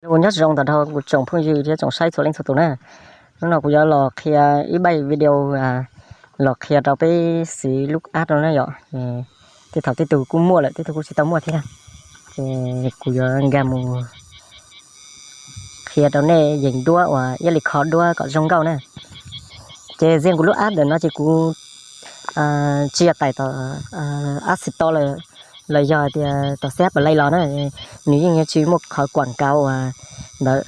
Ua nyob zoo ntawm rau kuv tsoom phooj ywg thiab tsoom saib txhua leej txhua tus na. Hnub no kuv yuav los qhia ib npaj video los qhia rau peb siv lub app no na yom. Tej thaum tej tug kuj muaj lawm, tej tug kuj tsis tau muaj thiab. Ces kuv yuav nkag mus qhia rau nej yeem duab uas ib yam li kho duab kom zoo nkauj na. Ces ziag kuv lub app ntawm no ces kuv tsis yog tải tom App Store los yog tias tom Google Play los na, nws yeej yuav tsis muaj qhov quảng cáo uas ntawd.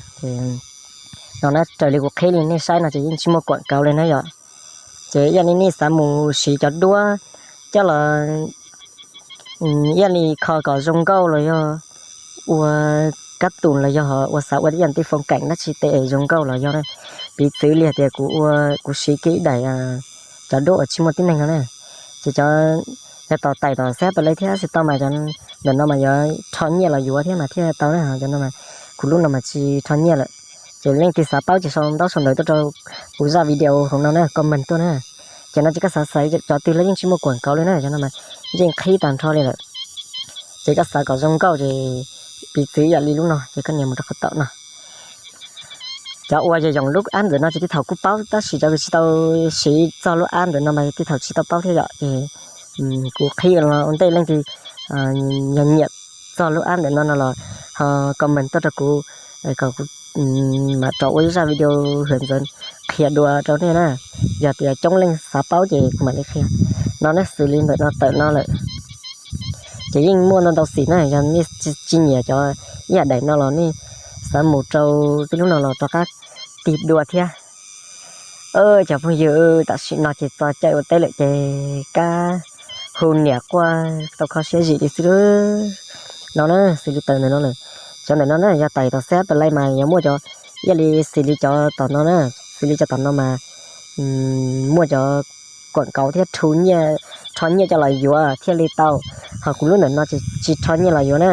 No na, raws li kuv qhib li nej saib no ces yeej tsis muaj quảng cáo li na yom. Ces yog li nej xav mus siv cov duab coj los, yog li kho kom zoo nkauj los yog ua kab tus los yog ua xav ua ib yam tej phong cảnh dab tsi tej zoo nkauj los yog na. Piv txwv li hais tias kuv ua, kuv siv kiag ib daim cov duab uas tsis muaj tib neeg no na, ces cov, yog tom tải tom Google Play thiab App Store mas cov ntawm no mas yuav rho nyiaj los yuav thiab mas thiaj tau na. Cov no mas kuv lub no mas tsis rho nyiaj lawm. Ces leej twg xav paub ces sau ntaub sau ntawv tuaj rau kuv zaj video hauv no na, comment tuaj na. Ces no ces koj xav xaiv cov twg los yeej tsis muaj quảng cáo li na, cov no mas yeej qhib tag nrho li lawm. Ces koj xav kom zoo nkauj ces piv txwv yam li lub no ces koj nias mus rau qhov tom no. Cov uas yog yoom lub app ntawm no ces tej thaum kuj paub tab sis cov tsis tau siv txog lub app ntawm no mas tej thaum tsis tau paub thiab yom. Ces kuv qhib los ua ntej, leej twg yog nyiam txog lub app ntawm no no los ho comment tuaj rau kuv, kom kuv mam rov ua ib zaj video hướng dẫn qhia dua rau nej na. Yog tias coob leej xav paub ces kuv mam li qhia. No nej xws li ntawm no tawm no lawm ces yeej muaj ntau ntau xim na. Yog nej tsis nyiam cov ib yam daim no los nej xav mus rau tej lub no los rov qab tig dua thiab. Cov phooj ywg, tam sim no ces txog caij ua teb lawm ces kab hu niam quaj tau kho siab zim li xwb. No na, xws li tawm ntawm no lawm. Cov ntawm no na yog tải tom Google Play mas yuav muaj cov, ib yam li xws li cov tom no na, xws li cov tom no mas muaj cov quảng cáo thiab rho nyiaj coj los yuav thiaj li tau. Ho kuv lub ntawm no ces tsis rho nyiaj los yuav na.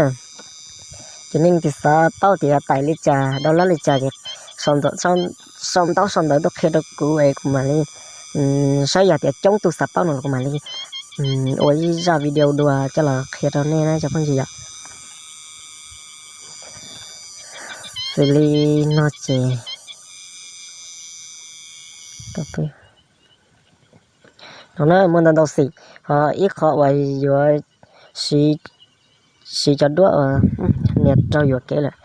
Ces nej leej twg xav paub tias tải li cas download li cas ces sau ntaub sau ntawv tuaj qhia rau kuv es kuv mam li saib, yog tias coob tus xav paub no los kuv mam li ua ib zaj video dua coj los qhia rau nej na cov phooj ywg yom. Xws li no ces no na muaj ntau ntau xim, ho ib qho uas yuav siv cov duab uas nias raug yuam kev lawm.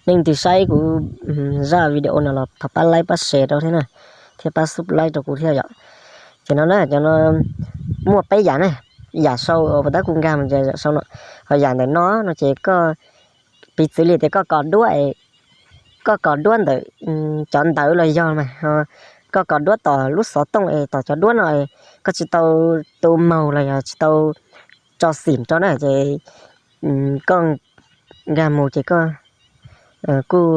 Nej leej twg saib kuv zaj video no los thov pab like pab share rau thiab na, thiab pab subscribe rau kuv thiab yom. Ces no na, cov no muaj peb yam na, yam sau uas puas tab kuv nkag mus ces yam sau no, ho yam ntawm no no ces koj, piv txwv li tias koj kos duab, koj kos duab ntawm cov ntawv los yog mas koj kos duab tom lub xov tooj es tom cov duab no koj tsis tau tu maug los yog tsis tau tso xim rau na ces koj nkag mus ces koj kuj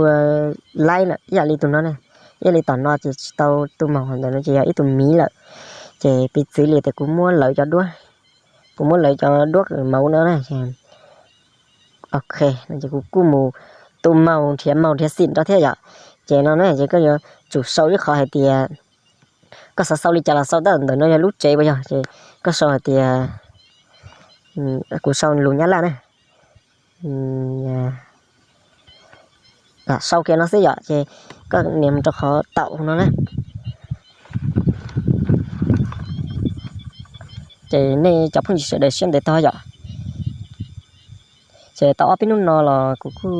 laib lawm ib yam li tus no na. Ib yam li tom no ces tsis tau tu maug, ntawm no ces yog ib tug miv lawm. Ces piv txwv li tias kuv muab lawv cov duab, kuv muab lawv cov duab kws maum no na, ok, no ces kuv kuj mus tu maug nrhiav maug nrhiav xim rau thiab yom. Ces no na ces koj yuav tsum sau ib qho hais tias koj xav sau li cas los sau, tab ntawm no yog lub tsev puas yog, ces koj sau hais tias, kuv sau lus Nyab Laj na, sau kiag no xwb yom. Ces koj nias mus rau qhov taum no na. Ces nej cov phooj ywg sawv daws siab ntev tog yom. Ces tau ob peb hnub no los kuv kuj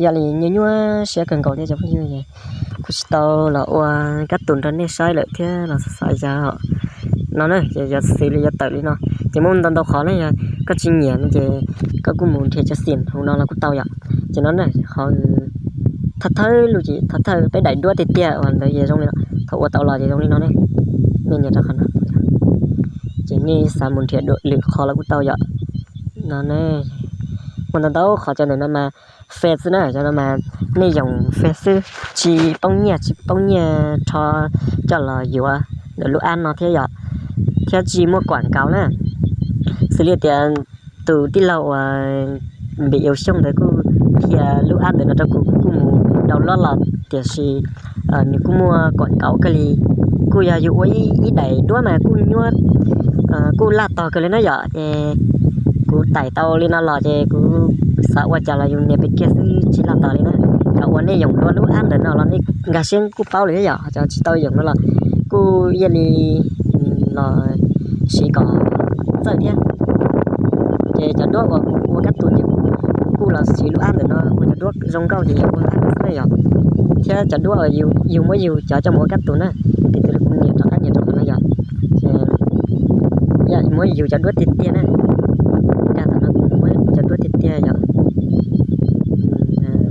yog li nyuaj nyuaj siab kawg nkaus thiab cov phooj ywg, kuv tsis tau los ua kab tus nrog nej saib lawm thiab los xav xav yam no na. Ces yog xws li yuav tawm li no, ces muaj ntau ntau qhov na, yog koj tsis nyiam no ces koj kuj mus nrhiav cov xim hauv no los kuj tau yom. Ces no na, qhov thawj thawj lub, ces thawj thawj peb daim duab tiag tiag uas ntawd ces zoo li no, thaum ua tau los ces zoo li no ne. Nej nias rau qhov no, ces nej xav mus nrhiav dua lwm qhov los kuj tau yom. No ne, muaj ntau ntau qhov, cov ntawm no mas fake xwb na, cov no mas nej yoom fake xwb, tsis poob nyiaj, tsis poob nyiaj rho coj los yuav ntawm lub app no thiab yom, thiab tsis muaj quảng cáo na. Xws li tias tus tij laug uas Npis Yus Xyooj ntawd kuj qhia lub app ntawm no rau kuv, kuv kuj mus download los, tiam sis nws kuj muaj quảng cáo kawg li. Kuj yog yus ua ib daim duab mas kuj nyuaj, kuj laj tog kawg li na yom. Ces kuv taim tau li no los ces kuv xav ua cas los yus nias pem kiag xwb tsis laj tos li na. Cov uas nej yoom dua lub app ntawm no los nej nkag siab kuj paub lawm thiab yom, cov tsis tau yoom no los kuj cia li los siv kom txawj thiab. Ces cov duab uas kuv ua kab tus ces kuv kuj los siv lub app ntawm no ua cov duab zoo nkauj ces yog ua lab xwb yom. Thiab cov duab uas yus muab yus cov coj mus ua kab tus na, piv txwv li kuv nias rov qab nias rau qhov no yom, muab yus cov duab tiag tiag na, nkag tom no kuv muab kuv cov duab tiag tiag yom.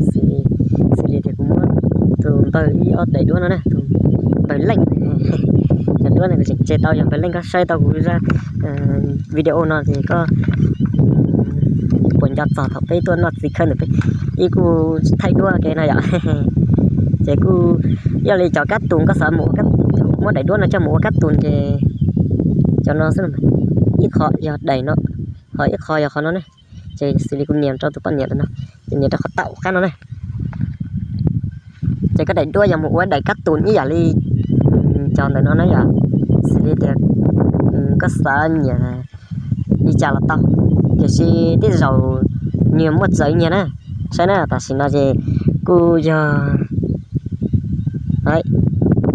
Xws li tias kuv muab tus npawg ib ob daim duab no na, tus npawg Leej, cov duab no kuv tseem tseg tau, yog npawg Leej koj saib tau kuv zaj video no ces koj puas nco txog thaum peb tuaj noj txiv khawb ntawm peb, ib kuj thaij duab ke no yom. Ces kuj yog li cov kab tus koj xav mus ua, muab daim duab no coj mus ua kab tus ces cov no xwb, ib qho yog daim no, ho ib qho yog qhov no ne. Ces xws li kuv nias rau tus poj niam ntawm no, ces nias rau qhov taum qab no na. Ces koj daim duab yog mus ua daim kab tus ib yam li cov ntawm no na yom. Xws li tias koj xav nyiam li cas los tau, tiam sis tej zaum nyias muaj txawv nyias na. Saib na, tam sim no ces kuj yog,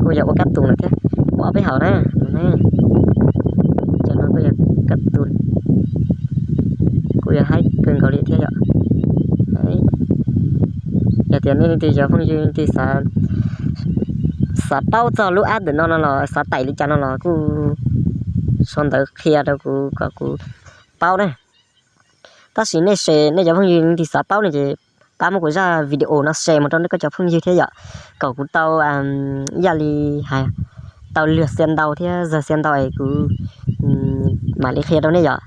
kuj yog ua kab tus lawm thiab, ua ob peb hauv na. Cov no kuj yog kab tus, kuj yog haib kawg nkaus li thiab yom. Yog tias nej leej twg cov phooj ywg leej twg xav paub txog lub app ntawm no no los xav tải li cas no los kuj sau ntawv qhia rau kuv kom kuv paub na. Tab sis nej share, nej cov phooj ywg leej twg xav paub no ces pab muab kuv zaj video no share mus rau nej koj cov phooj ywg thiab yom, kom kuv tau ib yam li hais tau lwg xia ntau thiab zag xia ntau es kuv mam li qhia rau nej yom.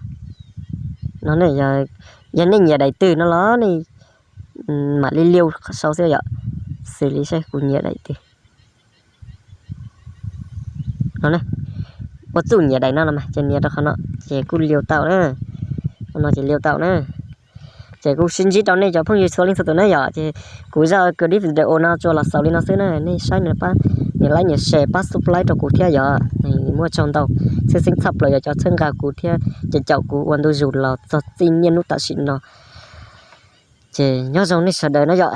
No ne, yog nej nyiam daim twg no los nej mam li liu sau xwb yom. Xws li saib kuv nyiam daim twg no ne, ua txuj nyiam daim no no mas ces nias rau qhov no ces kuj liu tau na. No ces liu tau na. Ces kuj sib ntsib rau nej cov phooj ywg txhua leej txhua tus na yom. Ces kuv zaj clip video no tsuas los xaus li no xwb na. Nej saib no pab nias like nias share pab subscribe rau kuv thiab yom. Muaj tsaug ntau, tshwj xeeb tshaj plaws yog cov txhawb nqa kuv thiab caum kuv ua ntu zus los txog txij niaj hnub tam sim no. Ces nyob zoo nej sawv daws na yom.